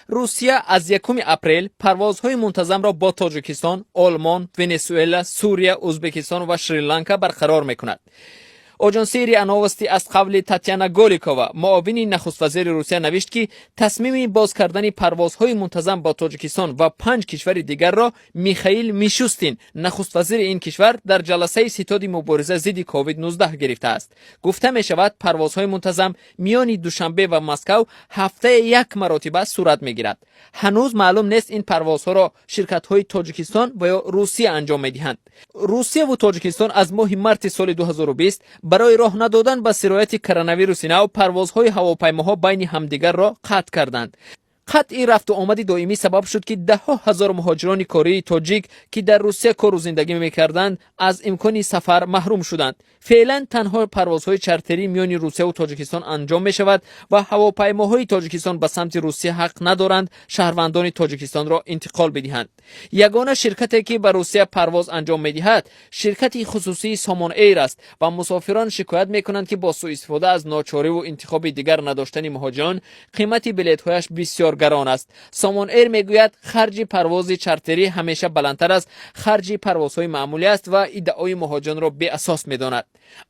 Русия аз 1 апрел парвозҳои мунтазамро бо Тоҷикистон, Олмон, Венесуэла, Сурия, Ӯзбекистон ва Шри-Ланка барқарор мекунад. Оҷонсии РИА Новости аз қавли Татьяна Голикова, муовини нахуствазири Русия, навишт, ки тасмими боз кардани парвозҳои мунтазам бо Тоҷикистон ва панҷ кишвари дигарро Михаил Мишустин, нахуствазири ин кишвар, дар ҷаласаи ситоди мубориза зидди COVID-19 гирифтааст. Гуфта мешавад, парвозҳои мунтазам миёни Душанбе ва Москав ҳафтае як маротиба сурат мегирад. Ҳанӯз маълум нест, ин парвозҳоро ширкатҳои Тоҷикистон ва ё Русия анҷом медиҳанд. Русияву Тоҷикистон аз моҳи марти соли 2020 барои роҳ надодан ба сирояти коронавируси нав парвозҳои ҳавопаймоҳо байни ҳамдигарро қатъ карданд. Қатъи рафту омади доимӣ сабаб шуд, ки даҳҳо ҳазор муҳоҷирони кории тоҷик, ки дар Русия кору зиндагӣ мекарданд, аз имкони сафар маҳрум шуданд. Феълан танҳо парвозҳои чартерӣ миёни Русияву Тоҷикистон анҷом мешавад ва ҳавопаймоҳои Тоҷикистон ба самти Русия ҳақ надоранд шаҳрвандони Тоҷикистонро интиқол бидиҳанд. Ягона ширкате, ки ба Русия парвоз анҷом медиҳад, ширкати хусусии Сомон Эйр аст ва мусофирон шикоят мекунанд, ки бо сӯистифода аз ночориву интихоби дигар надоштани муҳоҷирон қимати билетҳояш бисёр гарон аст. Сомон Эйр мегӯяд, харҷи парвози чартерӣ ҳамеша баландтар аз харҷи парвозҳои маъмулӣ аст ва иддаои муҳоҷиронро беасос медонад.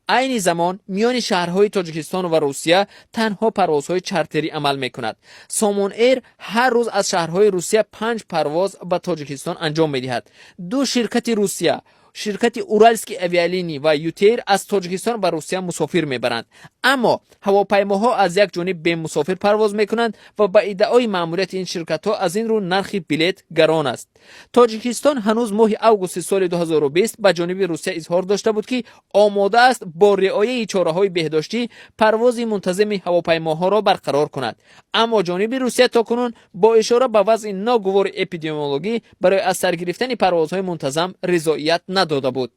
Айни замон миёни шаҳрҳои Тоҷикистон ва Русия танҳо парвозҳои чартерӣ амал мекунад. Сомон Эйр ҳар рӯз аз шаҳрҳои Русия панҷ парвоз ба Тоҷикистон анҷом медиҳад. Ду ширкати Русия, ширкати Уральские авиалинии ва ЮТэйр, аз Тоҷикистон ба Русия мусофир мебаранд, аммо ҳавопаймоҳо аз як ҷониб бемусофир парвоз мекунанд ва ба иддаои маъмурияти ин ширкатҳо, аз ин рӯ нархи билет гарон аст. Тоҷикистон ҳанӯз моҳи августи соли 2020 ба ҷониби Русия изҳор дошта буд, ки омода аст бо риояи чораҳои беҳдоштӣ парвози мунтазами ҳавопаймоҳоро барқарор кунад, аммо ҷониби Русия то кунун бо ишора ба вазъи ногувори эпидемиологӣ барои аз сар гирифтани парвозҳои мунтазам ризоият надода буд.